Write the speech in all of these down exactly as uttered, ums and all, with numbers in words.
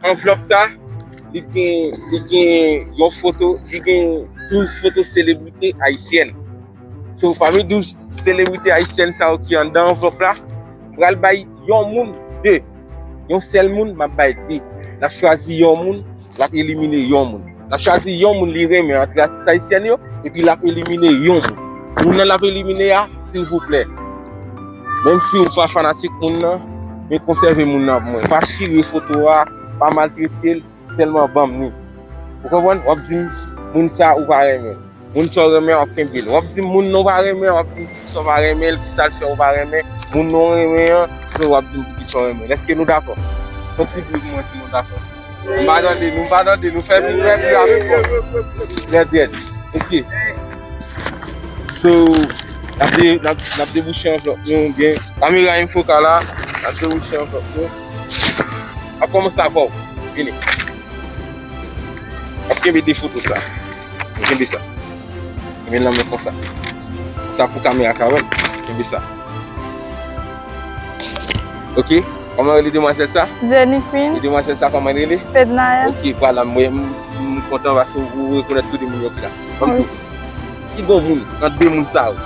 Anvlòp sa, li gen, li gen yon foto, li gen douz foto selebrite ayisyèn. So, pami douz selebrite ayisyèn sa yo ki anndan anvlòp la, m pral bay yon moun de. Yon sèl moun, m ap bay de. N ap chwazi yon moun, l ap elimine yon moun. L ap chwazi yon moun li renmen antre atis ayisyèn yo, epi l ap elimine yon moun. Moun nan l ap elimine a, silvouplè, menm si ou pa fanatik moun nan, men konsève moun nan pou mwen. Pa chire foto a, pa maltrete l, sèlman ban m li. Ou konprann? W ap di m moun sa ou pa renmen. Moun sa w renmen, w ap kenbe l. W ap di m moun nan w pa renmen, w ap di m poukisa w pa renmen l, kisa l fè w pa renmen. Moun nan w renmen an, so w ap di m poukisa w renmen l. Èske nou dakò? Fè yon ti bri pou mwen si nou dakò. M pa tande nou, m pa tande nou. Fè bri, fè bri avèk mwen. Dèt, dèt. Ok. So, n ap de-, n ap, n ap debouche anvlòp nou byen. Kamera enfo ka la, n ap debouche anvlòp nou. N ap kòmanse avè w. Vini. N ap kenbe de foto sa. Kenbe sa. Kenbe l nan men konsa. Sa pou kamera ka wè l. Kenbe sa. Ok. Kòman rele demwazèl sa? Jenny Queen. E demwazèl sa kòman rele? Fednaelle. Ok, vwala, mwen, m, m kontan paske ou rekonèt tou de moun yo ki la. Ban m di w, si gon moun nan de moun sa yo,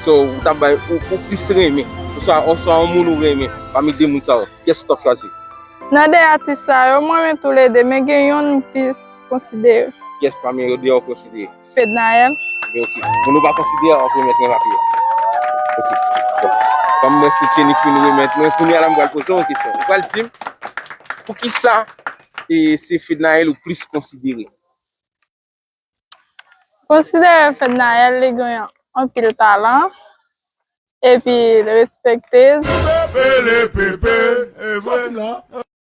so, ou t ap bay, ou, ou plis renmen, oswa, oswa yon moun ou renmen, pami de moun sa yo, kiyès ou t ap chwazi? Nan de atis sa yo, mwen renmen toulede, men gen yonn m plis konsidere. Kiyès pami yo de a ou konsidere? Fednaelle. Ebyen, ok. Moun ou pa konsidere a, w ap remèt mwen papye a. Ok. Bon. Kòm mwen se Jenny Queen ou remèt mwen, kounye a la m pral poze w yon kesyon. Ou pral di m, poukisa, e, se Fednaelle ou plis konsidere? Konsidere Fednaelle, li gen anpil talan, epi l respektez. Pele pepe, e vre la.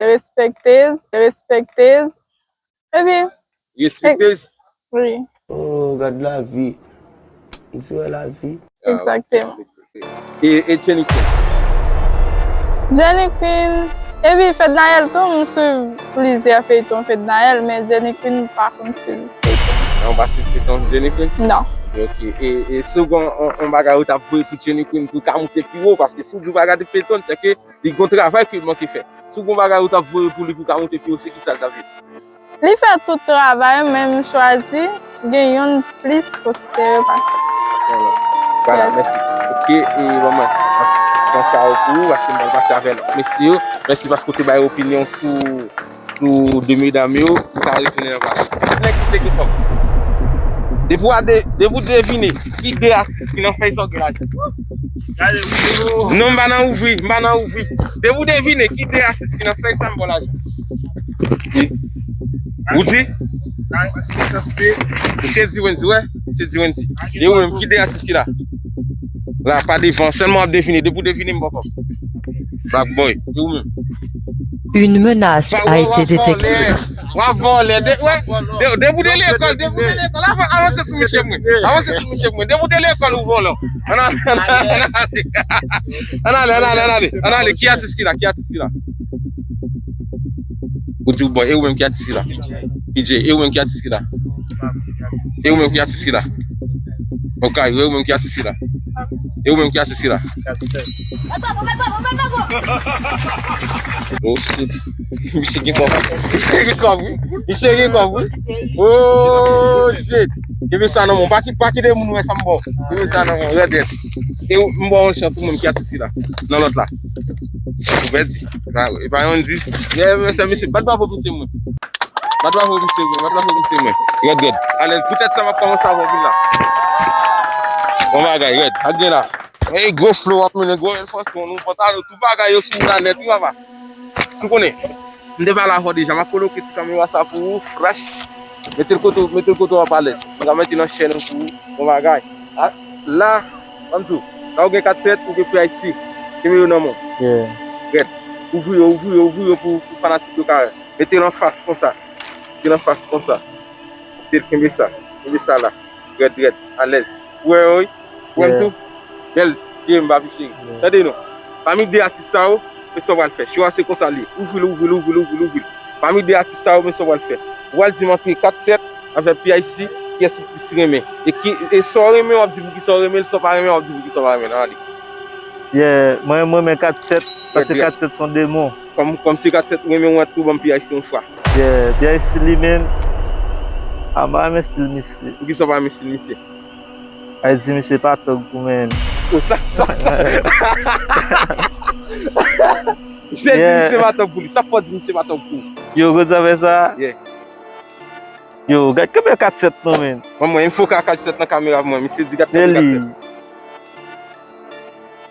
Respektez, respektez. Epi, respektez? Wi. Oh, gad lavi. Di wè lavi. Egzakteman. E, e Jenny Queen? Jenny Queen. Epi Fednaelle tou, m swiv plizyè feyton Fednaelle, men Jenny Queen m pa konn swiv feyton. Non, w pa swiv feyton Jenny Queen? Non. Ok. E, e si w gen yon, yon bagay ou t ap voye pou Jenny Queen pou l ka moute pi wo, paske si w di w pa gade feyton, se ke li gen yon travay ke l manke fè. Si w gen yon bagay ou t ap voye pou li pou l ka moute pi wo, se kisa l t ap ye? Li fè tout travay, men m chwazi gen yonn plis konsidere pase. Pase yon lòt. Vwala, mèsi. Ok, e ban mwen, pran sa yo pou ou, paske m pral pase avè lòt mesye yo. Mèsi paske w te bay opinyon sou, sou de medam yo. Ou ka retounen nan plas ou. Nèg ki te gen kòb. Depi w a de-, depi w devine ki de atis ki nan fèy sa w gen lajan. Non, m pa nan ouvri, m pa nan ouvri. Depi w devine ki de atis ki nan fèy sa m ba w lajan. Ou di? Misye di Wendy, wè. Misye di Wendy. E ou menm, ki de atis ki la? La, pa devan, sèlman w ap devine. Depi w devine, m ba w kòb. Black Boy, e ou menm? Une menace a été détectée. W ap vòlè, de, wè, de, depi w de lekòl, depi w de lekòl, avan-, avanse sou misye mwen, avanse sou misye mwen, depi w de lekòl ou vòlè. Ann ale, ann ale, ann ale, ann ale, ann ale, ann ale, ki atis ki la, ki atis ki la? Ou di w bon, e ou menm ki atis ki la? P J, e ou menm ki atis ki la? E ou menm ki atis ki la? Okay, e ou menm ki atis ki la? E ou menm ki atis ki la? Oh shit. Misye gen kòb. Misye gen kòb, wi. Misye gen kòb, wi. Oh shit. Kenbe sa nan men w. Pa ki-, pa kite moun wè sa m ba w. Kenbe sa nan men w. Rèd, rèd. E ou, m ba w yon chans, ou menm ki atis ki la. Nan lòt la. Ou pèdi. E pa yon di. Ye, mesye, mesye, bat bravo pou se mwen. Bat bravo pou se mwen, bat bravo pou se mwen. Rèd, rèd. Alèz, poutèt sa m ap kòmanse avè w vin la. Bon bagay, rèd. Ak gen la. E gwo flow w ap mennen, gwo enfòsyon, nou pantalon, tout bagay yo sou ou la nèt, wi, papa. Si w konnen, m te pale avè w deja, m ap koloke ti kamera sa pou ou, fresh. Mete l kote w, mete l kote w ap alèz. M ka mete nan chèn ou pou ou, bon bagay. A, la, ban m di w, la ou gen kat sèt, ou gen P I C. Kenbe yo nan men w. Yeah. Rèd. Ouvri yo, ouvri yo, ouvri yo pou, pou fanatik yo ka wè. Mete l anfas konsa. Mete l anfas konsa. Mete l, kenbe sa. Kenbe sa la. Rèd, rèd. Alèz. Ou wè yo, wi? Ou wè m tou? Bèl je m ba vi cheri. Tande non. Pami de atis sa yo, men sa w pral fè. Cho a se konsa l ye. Ouvri l, ouvri l, ouvri l, ouvri l, ouvri l. Pami de atis sa yo, men sa w pral fè. Ou pral di m antre kat sèt avèk P I C, kiyès ou plis renmen. E ki, e sa w renmen, w ap di poukisa w renmen l, sa w pa renmen, w ap di poukisa w pa renmen l. Ann ale. Yeah, mwen, mwen renmen kat sèt. Paske kat sèt se yon demon. Kòm, kòm se kat sèt ou renmen, ou tou ban m P I C yon fwa. Yeah, P I C li menm. A, m pa renmen stil misye. Poukisa w pa renmen stil misye? Ay di misye pa tòg pou mwen. O, sa, sa, sa. Misye di misye pa tòg pou li. Sa fò di misye pa tòg pou ou. Yo, gwo zafè sa. Yeah. Yo, gad kanpe kat sèt non, men. Ban mwen, enfo ka kat sèt nan kamera pou mwen. Misye di gad kanpe kat sèt.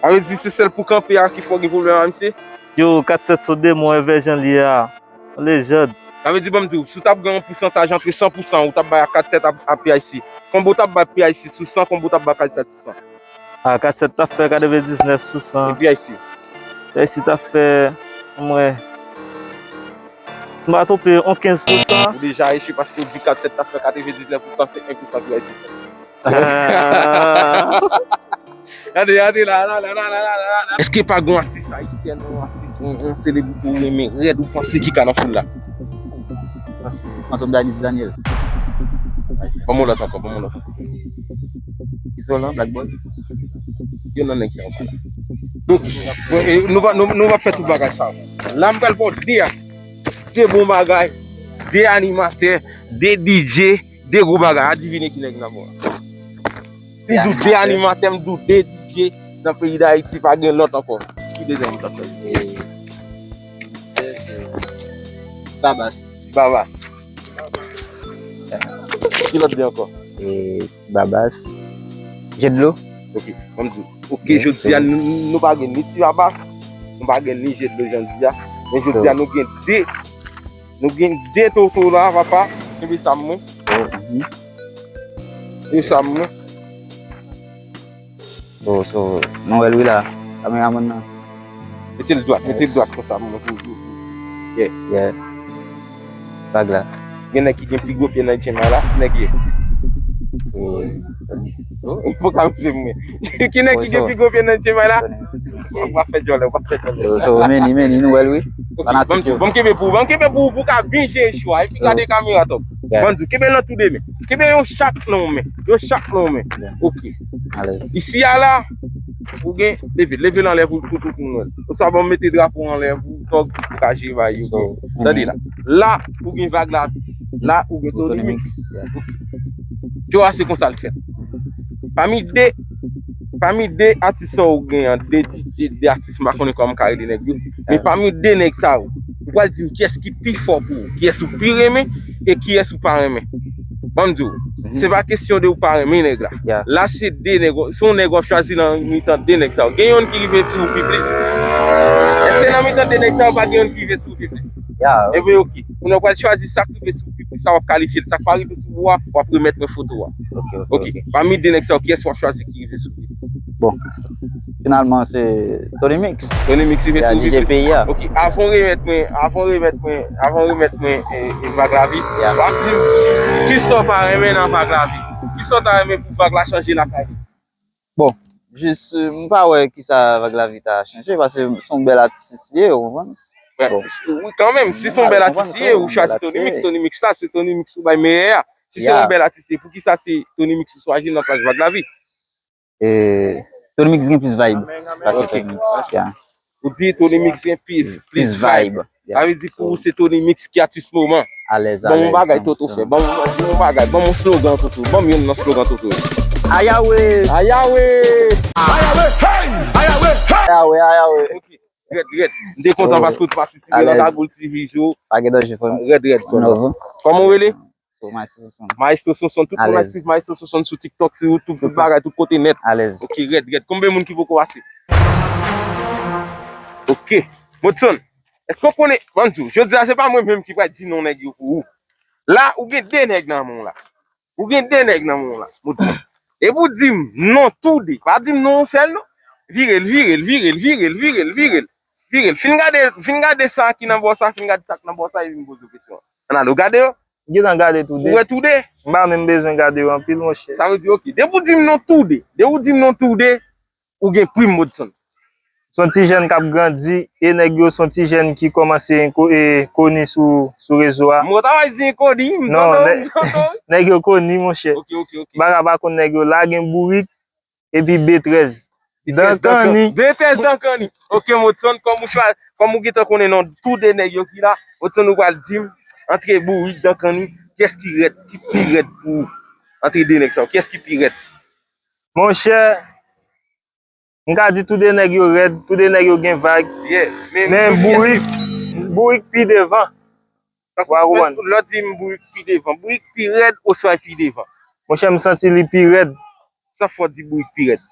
Sa vle di se sèl pou kanpe a ki fè w gen pwoblèm a misye? Yo, kat sèt se yon demon, e vè jan li ye a. Yon lejand. Sa vle di, ban m di w, si w t ap gen yon pousantaj antre san pousan, ou t ap bay a kat sèt a, a P I C. Konbyen w t ap bay P I C sou san, konbyen w t ap bay kat sèt sou san? A, kat sèt t ap fè katrevendiznèf sou san. E P I C? P I C t ap fè, mwen, si m pa twonpe, yon kenz pousan. Ou deja eche paske w di kat sèt t ap fè katrevendiznèf pousan, se en pousan P I C. Gade, gade la, la, la. Èske pa gon atis ayisyèn, yon atis, yon, yon selebrite ou renmen rèd, ou panse ki ka nan foul la? Fantom Daniel. Ban m yon lòt ankò, ban m yon lòt ankò. Izolan, Black Boy. Yo nan nèg sa yo pa la. Donk, bon, e, nou va, nou, nou va fè tout bagay sa. La, m pral ba w de a, de bon bagay, de animatè, de D J, de gwo bagay. Adivine ki nèg nan bon an. Si m di w de animatè, m di w de D J nan peyi Dayiti, pa gen lòt ankò. Ki dezyèm ou t ap fè? E, se Babas. Babas. Ki lòt de ankò? E, Ti Babas. Jedlo. Ok, ban m di w. Ok, jodi a, nou, nou pa gen ni Ti Babas, nou pa gen ni Jedlo, jan di a. Men jodi a, nou gen de Nou gen de toto la, papa. Kenbe sa mwen. Kenbe sa mwen. So, so, nou wè l wi la. Kameramann nan. Mete l dwat, mete l dwat konsa mwen. Yeah. Yeah. Vag la. Gen nèg ki gen pi gwo pye nan Djenmay la. Ki nèg ye? Fok a mete mwen. Ki nèg ki gen pi gwo pye nan Djenmay la? Ou pa fè djòlè, ou pa fè djòlè. So, Manny, Manny, nou wè l wi. Fanatik yo. Ban m kenbe pou ou, ban m kenbe pou ou, pou w ka byen jere cho a. Epi gade kamera top. Ban m di w, kenbe nan tou de men. Kenbe yon chak nan yon men. Yon chak nan yon men. Ok. Isi a la, ou gen, leve, leve l anlè pou tout moun wè l. Oswa ban m mete drapo anlè pou tòg, pou ka jere bagay yo. Tande la. La, ou gen Vag Lavi. La, ou gen Tony Mix. Cho a se konsa l fèt. Pami de, pami de atis sa ou gen an, de D J, de atis, m pa konnen kòman m ka rele nèg yo. Men pami de nèg sa yo, ou pral di m kiyès ki pi fò pou ou, kiyès ou pi renmen e kiyès ou pa renmen. Ban m di w, se pa kesyon de ou pa renmen nèg la. La se de nèg, se yon nèg w ap chwazi nan mitan de nèg sa yo. Gen youn ki rive sou ou pi plis. Èske nan mitan de nèg sa yo pa gen youn ki rive sou ou pi plis? Ebyen, ok. Kounye a w pral chwazi sa k rive sou ou pi plis la, w ap kalifye l. Sa k pa rive sou ou a, w ap remèt mwen foto a. Ok, ok, ok. Pami de nèg sa yo, kiyès w ap chwazi ki rive sou ou pi plis? Bon, finalman, se Tony Mix. Tony Mix rive sou ou pi plis? D J peyi a. Ok, avan w remèt mwen, avan w remèt mwen, avan w remèt mwen, e, e, Vag Lavi, w ap di m, kisa w pa renmen nan Vag Lavi? Kisa w ta renmen pou Vag la chanje lakay li? Bon, jis, euh, m pa wè kisa Vag Lavi ta chanje, paske se yon bèl atis li ye, ou konprann? Bon. Wi, kanmenm, si se yon bèl atis li ye, ou chwazi Tony Mix, Tony Mix la, se Tony Mix ou bay meyè a. Si se yon bèl atis li ye, poukisa se Tony Mix ou chwazi nan plas Vag Lavi? E, Tony Mix gen plis vibe pase Tony Mix. Ou di Tony Mix gen plis, plis vibe. Sa vle di pou ou se Tony Mix ki atis moman. Alèz, alèz. Ban m yon bagay Toto fè. Ban m yon bagay. Ban m yon slogan Toto. Ban m youn nan slogan Toto. Ayawe! Ayawe! Ayawe! Ayawe! Ayawe! Ok. Rèd, rèd. M te kontan paske w te patisipe nan Kagoul T V show. Pa gen danje, frè m. Rèd, rèd, frè m. Kòman w rele? So, Maestro Sonson. Maestro Sonson, tout moun ap swiv Maestro Sonson sou TikTok, sou YouTube, tout bagay, tout kote nèt. Alèz. Ok, rèd, rèd. Konbyen moun ki poko pase? Ok. Modson, èske w konnen, ban m di w, jodi a se pa mwen menm ki pral di non nèg yo pou ou. La, ou gen de nèg nan men w la. Ou gen de nèg nan men w la, Modson. E pou di m non tou de. Pa di m non yon sèl non. Vire l, vire l, vire l, vire l, vire l, vire l. Vire l. Fin gade, fin gade sa ki nan bò sa, fin gade sa ki nan bò sa, e vin poze w kesyon an. Ann ale, w gade yo? Gentan gade tou de. Ou wè tou de? M pa menm bezwen gade yo anpil, monchè. Sa vle di, ok. Depi w di m non tou de. Depi w di m non tou de, ou gen prim, Modson. Se yon ti jèn k ap grandi, e nèg yo se yon ti jèn ki kòmanse enko-, e, koni sou, sou rezo a. Mwen ta va di enkoni, m tande w, m tande w. Nèg yo koni, monchè. Ok, ok, ok. Bagay pa konn nèg yo, la gen Bourik, epi B trèz. Vitès Dankani. Vitès Dankani. Ok, Motson, kòm ou chwa, kòm ou gentan konnen non, tou de nèg yo ki la, Motson ou pral di m, antre Bourik, Dankani, kiyès ki rèd, ki pi rèd pou ou? Antre de nèg sa yo, kiyès ki pi rèd? Monchè, m ka di tou de nèg yo rèd, tou de nèg yo gen vag. Yeah, men, men Bourik, Bourik pi devan. Ou a konprann? Lè w di m Bourik pi devan, Bourik pi rèd oswa pi devan? Monchè, m santi li pi rèd. Sa fè w di Bourik pi rèd?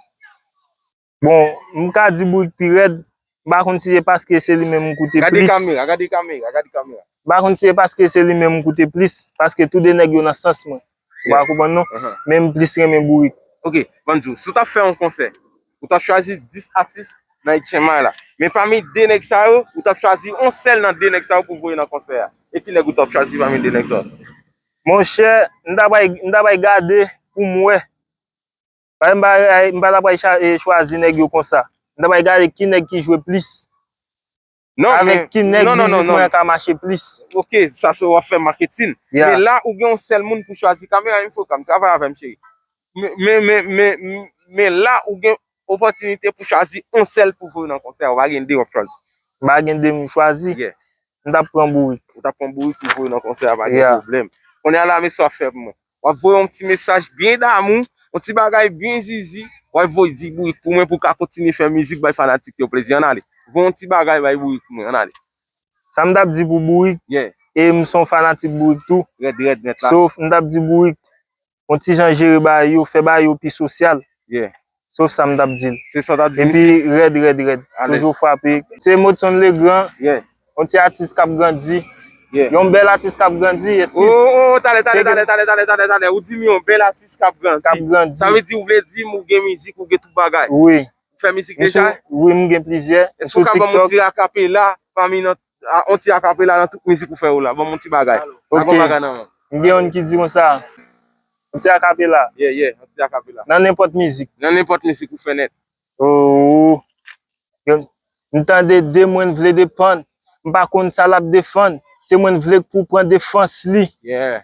Bon, m ka di Bourik pi rèd, m pa konn si se paske se li menm m koute plis. Gade kamera, gade kamera, gade kamera. M pa konn si se paske se li menm m koute plis, paske tou de nèg yo nan sans mwen. Ou a konprann non? Men m plis renmen Bourik. Ok, ban m di w, si w t ap fè yon konsè, ou t ap chwazi dis atis nan H M I la. Men pami de nèg sa yo, ou t ap chwazi yon sèl nan de nèg sa yo pou voye nan konsè a. E ki nèg ou t ap chwazi pami de nèg sa yo? Monchè, m ta pral, m ta pral gade pou m wè. Paske m pa, m pa ta pral cha- e, chwazi nèg yo konsa. M ta pral gade ki nèg ki jwe plis. Non, avèk men, ki nèg non, non, non, biznis non, mwen non. Ka mache plis. Ok, sa se w ap fè maketin. Yeah. Men la, ou gen yon sèl moun pou chwazi. Kamera, yon fo kam, travay avè m, cheri. Men, men, men, men, men la, ou gen opòtinite pou chwazi yon sèl pou voye nan konsè a. Ou pa gen de w ap chwazi. M pa gen de m chwazi. Yeah. M t ap pran Bourik. Ou t ap pran Bourik pou voye nan konsè a, pa gen pwoblèm. Kounye a la, men sa w ap fè pou mwen. W ap voye yon ti mesaj byen damou, yon ti bagay byen zizi. W ap voye di Bourik pou mwen, pou w ka kontinye fè mizik, bay fanatik yo plezi. Ann ale. Voye yon ti bagay bay Bourik pou mwen, ann ale. Sa m t ap di pou Bourik, yeah, e m se yon fanatik Bourik tou. Rèd, rèd, nèt la. Sof, m t ap di Bourik, yon ti jan jere bagay yo, fè bagay yo pi sosyal. Yeah. Sof sa m t ap di l. Se sa w t ap di misye? Epi rèd, rèd, rèd. Alèz. Toujou frape. Se Motson Legrand. Yeah. Yon ti atis k ap grandi. Yeah. Yon bèl atis k ap grandi. Oh, oh, oh, talè, talè, talè, talè, talè, talè, talè. Ou di m yon bèl atis k ap grandi. K ap grandi. Sa vle di ou vle di m ou gen mizik, ou gen tout bagay. Wi. Ou fè mizik deja? Wi, m gen plizyè. Èske ou ka ban m yon ti akapela pami nan, a, yon ti akapela nan tout mizik ou fè yo la? Ban m yon ti bagay. Ok. Bagay nan men. M gen youn ki di konsa. Yon ti akapela. Yeah, yeah, yon ti akapela. Nan nenpòt mizik. Nan nenpòt mizik ou fè nèt. Oh. M tande de mwen vle depann. M pa konn sa l ap defann. Se mwen vle k pou pran defans li. Yeah.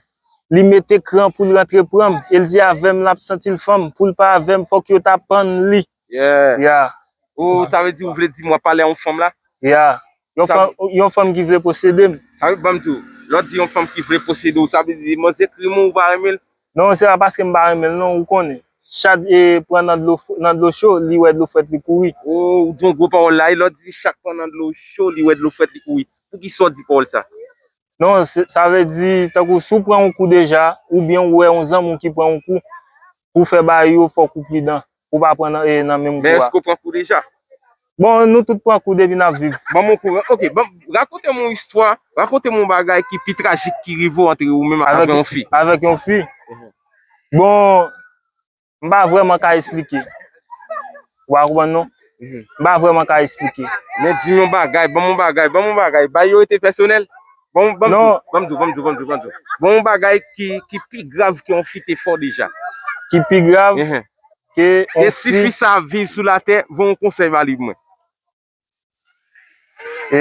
Li mete kran pou l rantre pran m. E l di avè m l ap santi l fanm. Pou l pa avè m, fòk yo ta pann li. Yeah. Yeah. Ou, sa vle di ou vle di m w ap pale a yon fanm la? Yeah. Yon fanm, yon fanm ki vle posede m. Sa vle, ban m di w, lè w di yon fanm ki vle posede w, sa vle di manzè krim ou, ou pa renmen l? Non, se pa paske m pa renmen l, non, ou konnen. Chat, e, pran nan dlo, nan dlo cho, li wè dlo frèt, li kouri. Oh, ou di yon gwo pawòl la, e lè w di chat pran nan dlo cho, li wè dlo frèt, li kouri. Poukisa w di pawòl sa? Non, se, sa vle di, tankou si w pran yon kou deja, oubyen ou wè yon zanmi w ki pran yon kou, pou w fè bagay yo, fòk ou pridan. Pou w pa pran nan, e, nan menm kou a. Men èske w pran kou deja? Bon, nou tout pran kou depi n ap viv. Ban m yon kou, ok, ban, rakonte m yon istwa, rakonte m yon bagay ki pi trajik ki rive w antre ou menm avè yon fi. Avèk yon fi? Mhm. Bon, m pa vrèman ka esplike. Ou pa konprann non? Mhm. M pa vrèman ka esplike. Men di m yon bagay, ban m yon bagay, ban m yon bagay. Bagay yo rete pèsonèl. Ban m, ban m di w, ban m di w, ban m di w, ban m di w, ban m di w. Ban m yon bagay ki, ki pi grav ke yon fi te fè w deja. Ki pi grav ke yon fi. E si fi sa viv sou latè, voye yon konsèy ba li pou mwen. E,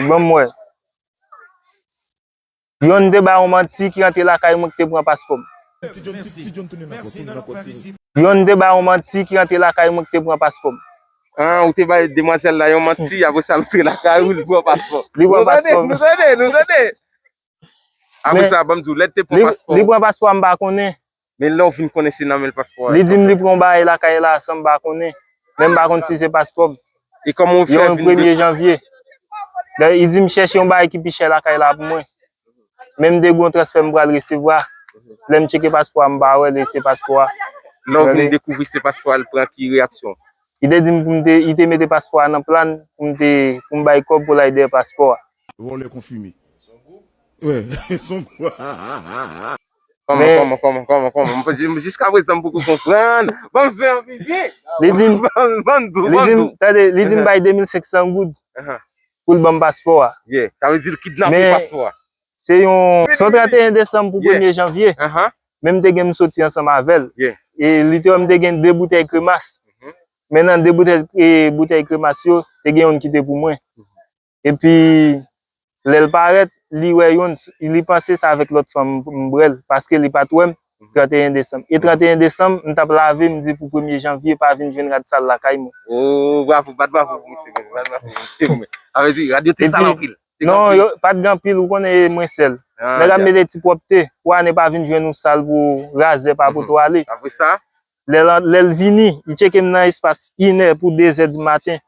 ban m wè. Yonn te ba yon manti ki rantre lakay mwen ki te pran paspò m. Yonn te ba yon manti ki rantre lakay mwen ki te pran paspò m. Ah, ou te bay demwazèl la yon manti, apre sa l rantre lakay ou, li pran paspò. Li pran paspò m. Nou tande, nou tande, nou tande. Apre sa, ban m di w, lè l te pran paspò. Li pran paspò a, m pa konnen. Men lè w vin konnen se nan men l paspò a. Li di m li pran yon bagay lakay la san m pa konnen. Men m pa konn si se paspò m. E kòman w fè vin de- Yon premye janvye. Li di m chèche yon bagay ki pi chè lakay la pou mwen. Men m te gen yon transfè m pral resevwa. Lè m tcheke paspò a, m pa wè l, e se paspò a. Lè w vin dekouvri se paspò a l pran, ki reyaksyon w? Li te di m pou m te, li te mete paspò a nan plan pou m te, pou m bay kòb pou l al dèyè paspò a. Vòlè konfime. Wè, son gwo. Kòman, kòman, kòman, kòman, kòman? M pa, jiskaprezan m poko konprann. Ban m fè anpil byen. Li di m, ban m, ban m, li di m, tande, li di m bay de mil senk san goud pou l ban m paspò a. Yeah, sa vle di l kidnape paspò a. Se yon, se yon trannteyen desanm pou premye janvye. Men m te gen m soti ansanm avè l. E li te wè m te gen de boutèy kremas. Men nan de boutèy, e, boutèy kremas yo, te gen youn ki te pou mwen. Epi, lè l parèt, li wè youn, li panse se avèk lòt fanm m bwè l, paske li pa t wè m. Tranteyen desanm. E tranteyen desanm, m t ap lave, m di pou premye janvye, pa vin jwenn rad sal lakay mwen. Oh, bravo, bat bravo pou misye, bat bravo pou misye. Sa vle di, rad yo te sal anpil. Non, yo pa t gen anpil, ou konnen e mwen sèl. Nèg ap mete ti pwòpte, pou ane pa vin jwenn ou sal pou razè pa poto ale. Apre sa? Lè l vini, li tcheke m nan espas inè pou dezè di maten.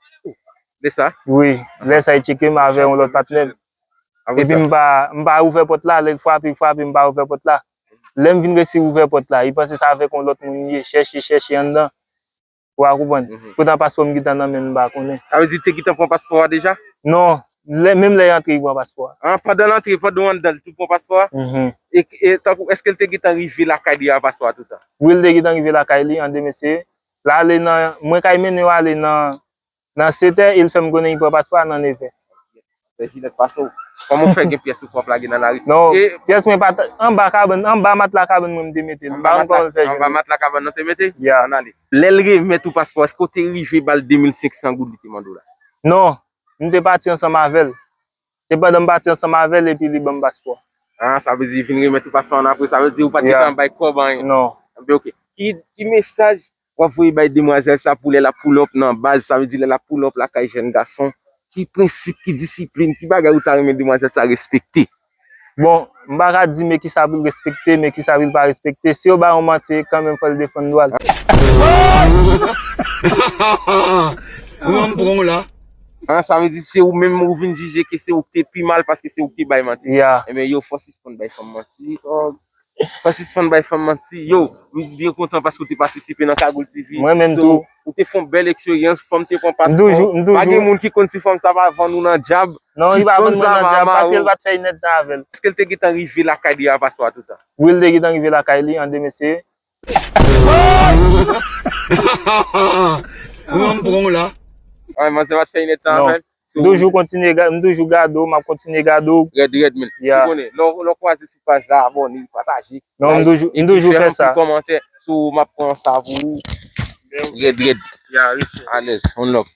De sa? Wi, lè sa li tcheke m avè yon lòt patnè. Epi m pa, m pa ouvè pòt la, lè l frape, frape, m pa ouvè pòt la. Lè m vin resi ouvè pòt la, li panse se avèk yon lòt moun li ye, chèche, chèche anndan. Ou a konprann? Poutan paspò m gentan nan men m, m pa konnen. Sa vle di te gentan pran paspò a deja? Non, lè, menm lè l antre li pran paspò a. Ah, pandan l antre, pandan w anndan, li tou pran paspò a? E, e tankou, èske l te gentan rive lakay li a paspò a tou sa? Wi, l te gentan rive lakay li, an de mesye. L ale nan, mwen kay mennen yo ale nan, nan setè, e l fè m konnen li pran paspò a nan nevè. Fè jilèt pase w. Kòman w fè gen pyès ou pwòp lage nan lari? Non, pyès mwen pa t, anba kabann, anba matla kabann mwen m te mete l. M pa konn kòman l fè jwenn li. Anba matla kabann nan te mete? Ya. Ann ale. Lè l remèt ou paspò, èske w te rive ba l de mil senk san goud li te mande w la? Non, m te pati ansanm avè l. Se pandan m pati ansanm avè l epi li ban m paspò. Ah, sa vle di li vin remèt ou paspò an apre, sa vle di ou pa t gentan bay kòb anyen. Non. Ebyen, oke. Ki, ki mesaj w ap voye bay demwazèl sa pou lè l ap pull up nan baz, sa vle di lè l ap pull up lakay jèn gason? Ki prensip, ki disiplin, ki bagay ou ta renmen demwazèl sa respekte? Bon, m pa ka di men kisa pou l respekte, men kisa pou l pa respekte. Si yo ba yon manti, kanmenm fò l defann dwa l. Pran m pran w la. An, sa vle di se ou menm ou vin jije ke se ou ki te pi mal paske se ou ki te bay manti. Ya. Ebyen, yo fò sispann bay fanm manti. Fò sispann bay fanm manti. Yo, m byen kontan paske w te patisipe nan Kagoul TV. Mwen menm tou. Ou te fè yon bèl eksperyans, fanm te pran paspò. M toujou, m toujou. Pa gen moun ki konn si fanm sa va vann ou nan djab. Non, li pa vann mwen nan djab, paske l pa t fè inèdtan avè l. Èske l te gentan rive lakay li a paspò a tou sa? Wi, l te gentan rive lakay li, an de mesye. Pran m pran w la. Ay, manzè pa t fè inèdtan avè l. M toujou kontinye, m toujou gade w, m ap kontinye gade w. Rèd, rèd, men. Ou konnen, lè w kwaze sou paj la, abòne, pataje. Non, m toujou, m toujou fè sa. Kòmantè, sou m ap pran sa pou ou. Rèd, rèd. Ya, respè. Alèz, one love.